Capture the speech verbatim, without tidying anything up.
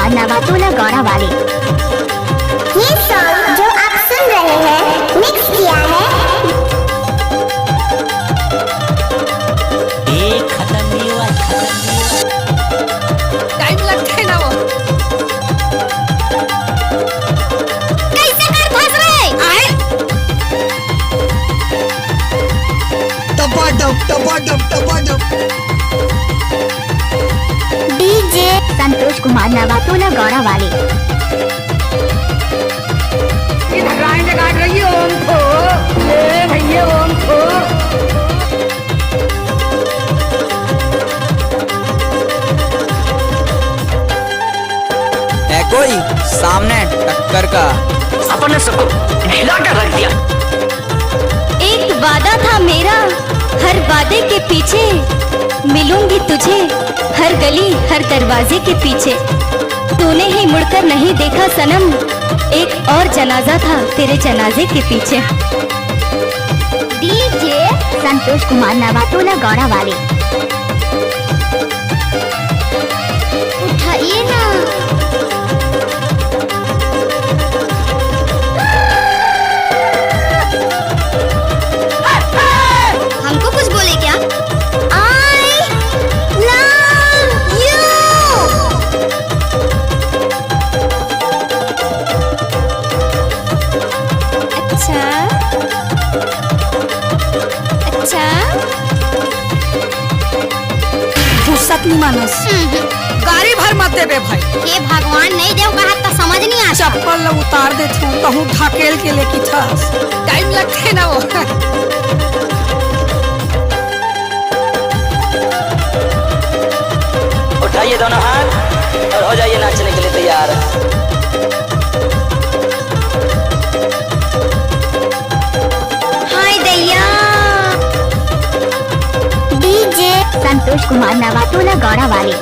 नवा टोला गौरा वाले। ये सॉन्ग जो आप सुन रहे हैं, मिक्स किया है। ए, खत्म नहीं हुआ, खत्म नहीं हुआ। टाइम लगता है ना वो। कैसे कर फंस रहे? आए? टपाटप, टपाटप, टपाटप। डीजे संतोष कुमार नवा टोला गौरा वाले। ये घटराएं जगा रही है ओम को, ये भैया ओम को। है कोई सामने टक्कर का? अपन ने सबको हिला कर रख दिया। एक वादा था मेरा, हर वादे के पीछे मिलूंगी तुझे, हर गली हर दरवाजे के पीछे। तूने ही मुड़कर नहीं देखा सनम, एक और जनाजा था तेरे जनाजे के पीछे। डीजे संतोष कुमार नवा टोला गौरा वाले। उठाइए ना। हमको कुछ बोले क्या? I love you। अच्छा, अच्छा। फुर्सत नहीं मानस। हम्म। गाड़ी भर मत देबे भाई। हे भगवान, नहीं देव कहा तो समझ नहीं आता। चप्पल ल उतार देथूं, कहूं ढकेल के लेके थस। टाइम लगथे ना वो। उठाइए दोनों हाथ और हो जाइए नाचने के लिए तैयार। हाय दैया। डीजे संतोष कुमार नवा टोला गौरा वाले।